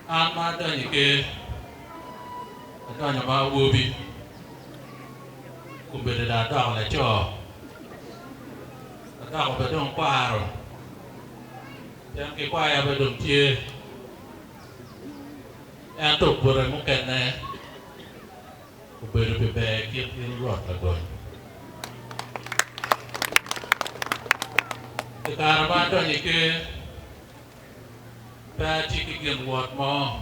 An ma adonyo i ker, adonyo ma awobi, kombeddi dong adoko laco, adoko bene dong kwaro, pien ki kwaya bene dong tye, ento bute mukene obedo pi ber kit in Rwot lagony. I kare ma adonyo i ker, Pe atye ki gin wot mo,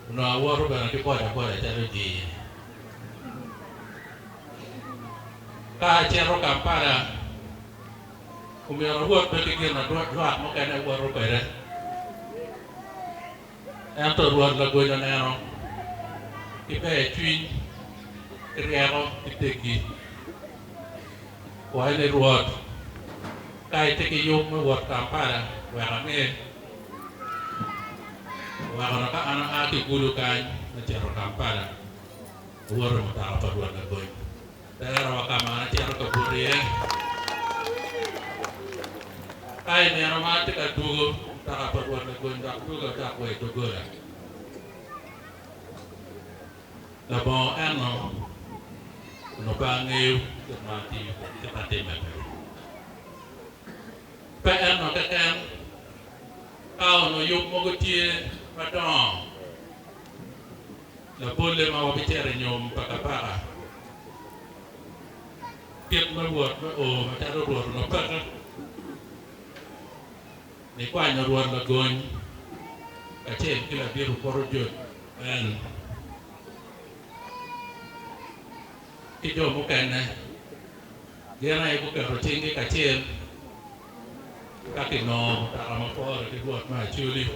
onongo awoto bene ki bodaboda calo jii. Ka acito Kampala, omyero awot bene ki gin ma lwak mukene woto kwede. Ento Rwot lagony oneno ki ber cwiny, ki ryeko, ki teggi. Waco ni, Rwot, ka itye ki yub me wot Kampala, wek ange. Oweko dok ka an aa ki i Gulu kany me cito Kampala, awoto i mutoka pa Rwot lagony. Tera wa ka ma an acito ka buto iye. Ka i nino ma atye ka dwogo, mutoka pa Rwot lagony dok dwogo adok wa i doggola. Labongo eno, onongo pe angeyo kit ma atiyo kwede, kit ma atimme kwede. Pe eno keken, ka onongo yub mogo tye madongo, Labolle ma wabicito i nyom pa kabaka, kit me wot me o macalo Rwot onongo peke, nikwanyo Rwot lagony kacel ki ladit okuto Jud Ben ki jo mukene, gin aye guketo cinggi kacel ka kinongo mutoka ma pore ki Rwot me Acholi.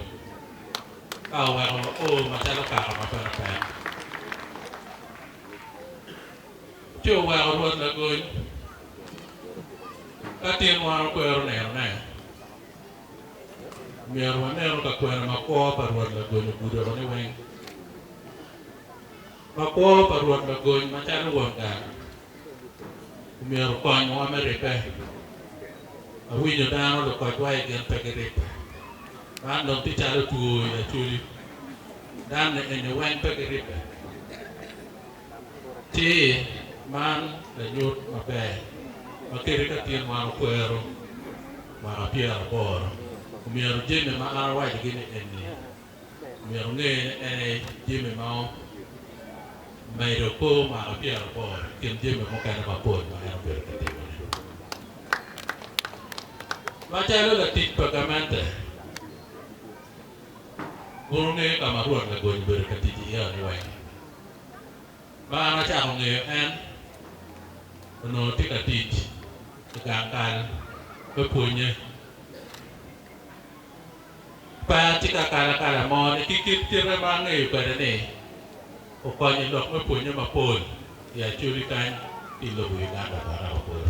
Ka oweko wao macalo kaka ma pire tek, ci oweko Rwot lagony. Ka tin wan okwero ninone, myero wanenu ka kwene ma kwo pa Rwot lagony ogudo woko niweng. Ma kwo pa Rwot lagony macalo won gang omyero okonywa me ribbe. Awinyo dano lukocwa i gin pe giribbe. Man dong tye calo two i Acholi. Danne eni weng pe giribbe. Ci man lanyut maber ma kadi ka tin wan okwero mwaka 80, omyero jami ma an awacogi ni eni myero onge ni en aye jami ma omedo kor mwaka 80 i kin jami mukene mapol ma en obedo ka timone. Macalo latic pa gamente, wun wungeyo ka ma Rwot Lagony obedo ka tic iye niweng. Ma an acako ngeyo en, onongo tye ka tic i gang kal me pwonye. Pe atye ki akalakala mo ni ki kit kite ma angeyo kwede ni okonyo i lok me pwonye mapol i Acholi kany ki i lobo Uganda bene mapol.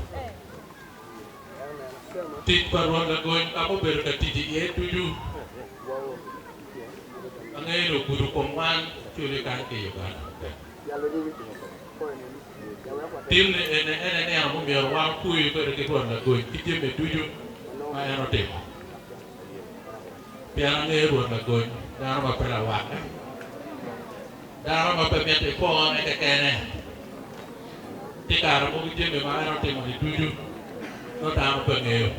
Tic pa Rwot Lagony ka ma obedo ka tic iye ducu angeyo ni ogudo kom wan Acholi kany ki i Uganda mukene. Tim ni eni en aye nino mumyero wan opwoyu kwede ki Rwot Lagony ki jami ducu ma en otimo. Pien angeyo Rwot Lagony, dano ma pe lawakke, dano ma pe mito ipwone kekene. Tye kare mogo jami ma en otimo-ni ducu nongo dano pe ngeyo.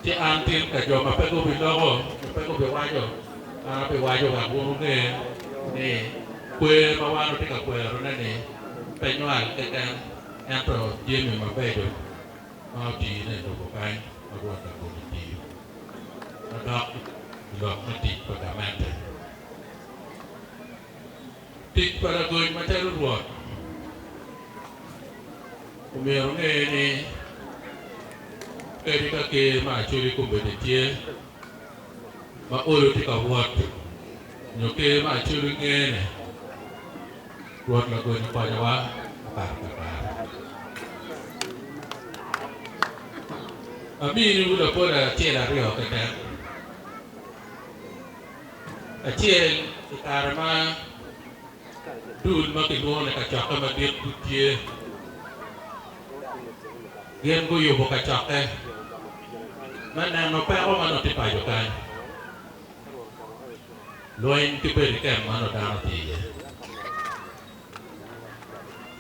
Ci an tin ka jo ma pe gubiloko nyo pe gubiwaco, an abiwaco wek wun wunge ni kwer ma wan watye ka kwerone-ni pe nywal keken ento jami mabeco ma otine i lobo kany ma Rwot Lagony otiyo ma dok i lok me tic pa gamente. Tic pa lagony macalo Rwot omyero onge ni kadi ka ker ma Acholi kombeddi tye ma olo tye ka wot nyo ker ma Acholi ngene, Rwot lagony okonyowa okato kakare. Aminiwu labol acel aryo keken. Acel i kare ma dul ma kilwongo ni kacokke madit pud tye, gin guyubo kacokke me neno peko ma nongo tye paco kany. Lweny ki bedo i kem ma onongo dano tye iye.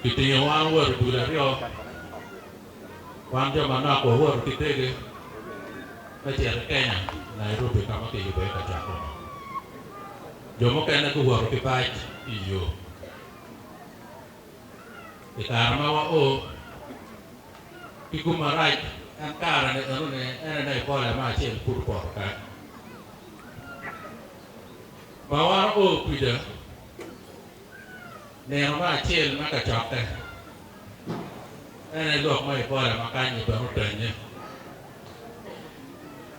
Kitingo wan owoto dul aryo, wan jo manok wawoto ki dege me cito i Kenya, Nairobi ka ma kiyubo iye kacokke-ni. Jo mukene guwoto ki bac i yo. I kare ma wao ki gum marac, en kare-ni enoni en aye Ebola me acel pud opoto kany. Ma wan oo kwija nino me acel me kacokke, en aye lok me Ebola ma kany-nyi bene otennye.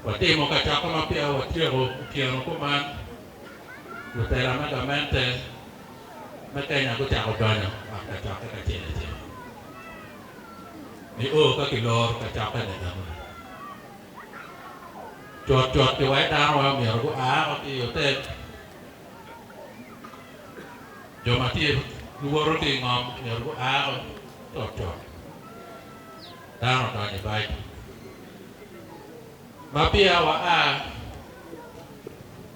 Watimo kacokke ma peya watyeko otyeno kuman, lutela me gamente me Kenya gucako donyo ot kacokke kacel acel nio ka kiloro kacokke-ni enoni. Cutcut kiwaco dano weng omyero gua woko ki i otel. Jo ma tye giwoto ki i ngom myero gua woko cutcut. Dano odonyo i bac. Ma peya waa,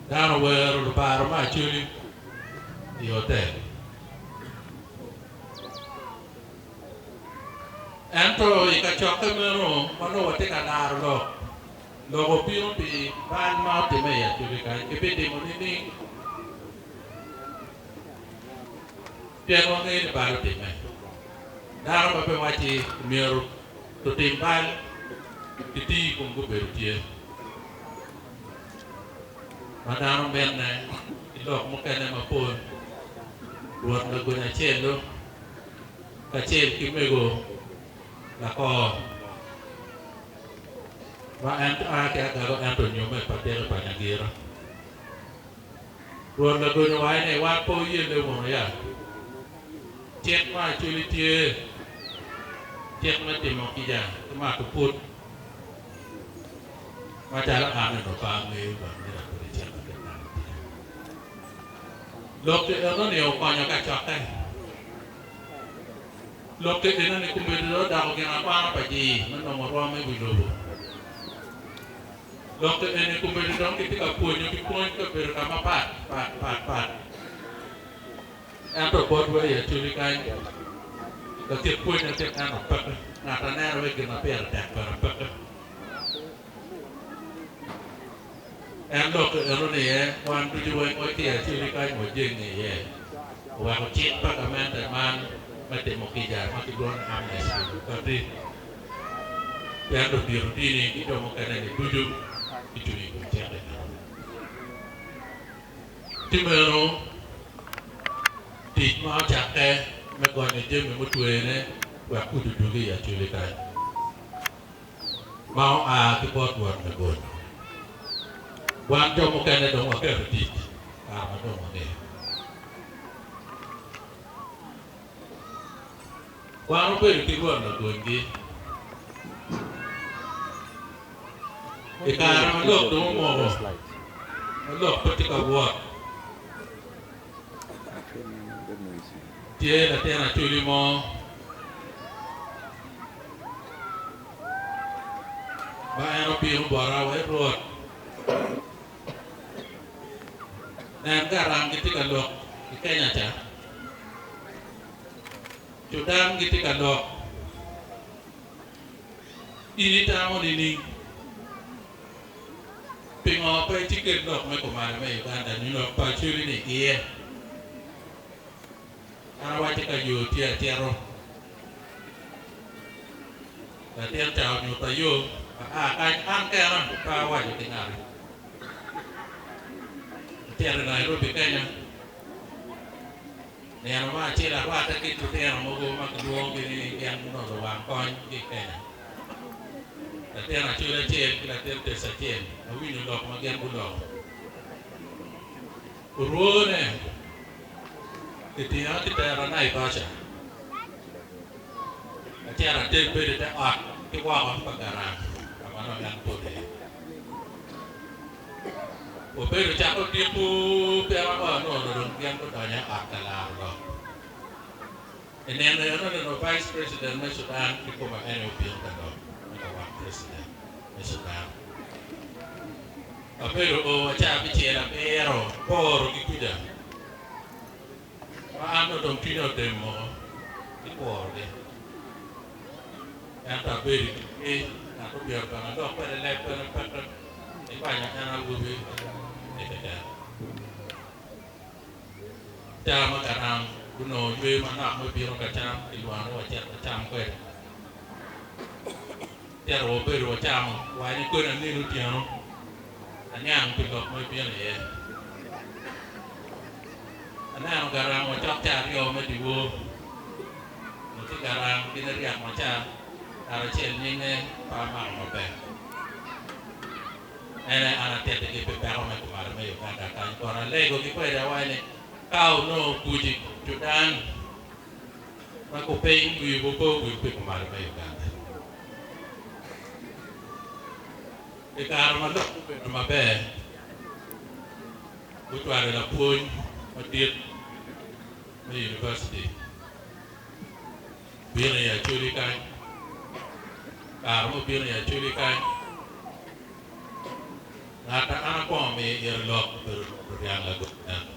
dano owero lubaro me Acholi i otel. Ento i kacokke meno ma nongo watye ka laro lok, lok obino pi bal ma otimme i Acholi kany. Kibitimo nining? Pien wangeyo ni bal otimme. Dano ma pe wacci myero lutim bal giti kun gubedo tye, ma dano mine ki lok mukene mapol, Rwot lagony acel-lu kacel ki mego lakor ma en a ki Agago ento onyomme i patike pa Nyagira. Rwot lagony owaco ni, Wan pe wuyelle wunu ya. Cik ma Acholi tye cik me timo kica ki mato pwod macalo an eno pe angeyo bene ni dok pud icik ma kit meno tye. Lok enoni okonyo kacokke. Lok enoni kombeddi dong odoko gin akwana pa jii me nongo rwom i wi lobo. Lok eni kombeddi dong kitye ka pwonyo ki pwony kabedo ka mapat pat pat pat. Ento botwa i Acholi kany, lakit pwony atik eno peke. Ngat aneno wek gin ma pire tek bene peke. En lok enoni iye, wan ducu weng watye i Acholi kany wajenge iye. Oweko cik pa gamente man me timo kica ma kilwongo ni amnesty okati. Pien ludito dini ki jo mukene-ni ducu gicung i kom cik enoni. Ci meno, tic ma ocakke me gonyo jami mutwene wek kuc odwogi i Acholi kany, ma oa ki bot Rwot me gonyo. Wan jo mukene dong waketo tic kare ma dong wangeyo. Wan wabedo ki Rwot lagonygi i kare ma lok dong omoko, ma lok pe tye ka wot. Tye latin acholi mo ma en obino bota wa i Rwot. Nen garang gitye ka lok i Kenya ca. Cudan gitye ka lok. In itamo nining? Pingo pe iciket lok me kumalo me Uganda nyo lok pa Acholi ni iye? An awacci ka yo tye acito. Latin ca onyuta yo aa kany an kena pe awaco ki ngati. Acito i Nairobi Kenya. Nino mo acel arwatte ki lutino mogo ma kilwongogi ni gin onongo luwang kony ki i Kenya. Latin Acholi acel ki latin Teso acel. Awinyo lok ma gin guloko. Orwone kitinga kitera Naivasha. Acito ater bedo i te ot ki woko pa garang ka ma nongo en poto iye. Wabedo cako odiko pien wa onongo dong gin gudonyo i ot ka laro lok. I nino eno onongo Vice President me Sudan kikome en aye obino ka lok me ka wang President me Sudan. Abedo o wa ca abicel abiro poro ki kuca ma an dong cwinya odem moko ki kworogi. Ento abedo i kingi, ngat obyero bene alok kwede leb bene peke nikwanyo en awobi ni keken. Ca ma garang gunongo yweyo manok me bino ka cam, kilwongo ni wacit wacam kwede. Cito wabedo wacamo wa ni kodi anino otyeno aniang pi lok ma ibino iye. Aneno garang wa cok ca aryo me dyewor, onongo tye garang gin eryek maca, ngat acel nyinge pe amako maber. En aye an atittigi pi peko me kumalo me Uganda kany kun alegogi kwede awaco ni ka onongo kuc i Cudan ma kupiny wiwu pe owil pi kumalo me Uganda. I kare ma lok obedo maber, gucwalo lapwony madit me univaciti bino i Acholi kany. Kare ma obino i Acholi kany, ngat ma an akwongo miyo ite lok obedo Ryang Lagonya.